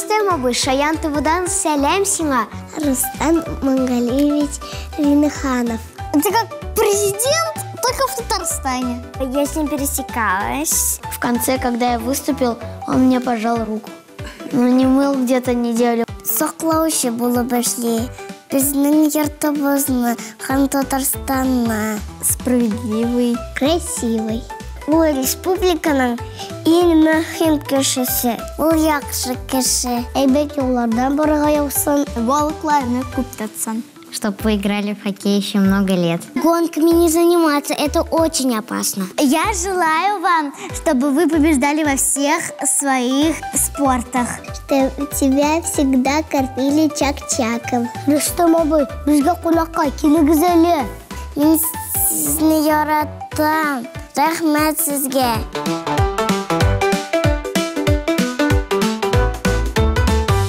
Рөстәм абый, Шаян ТВдан сәлам сиңа. Рустам Мангалиевич Минниханов. Это как президент, только в Татарстане. Я с ним пересекалась. В конце, когда я выступил, он мне пожал руку. Ну, не мыл где-то неделю. Саклаучы булып эшли. Безнең йортыбызны һәм Татарстанны. Справедливый. Красивый. Ул республиканың иң мөһим кешесе. Ул яхшы кеше. Әйбәт юллардан барырга язсын. Балыкларны күп тотсын. Чтоб вы играли в хоккей еще много лет. Гонками не заниматься, это очень опасно. Я желаю вам, чтобы вы побеждали во всех своих спортах. Чтобы тебя всегда кормили чак-чаком. Рөстәм абый, безгә кунакка килегез әле. Мин сезне яратам. Рәхмәт сезгә.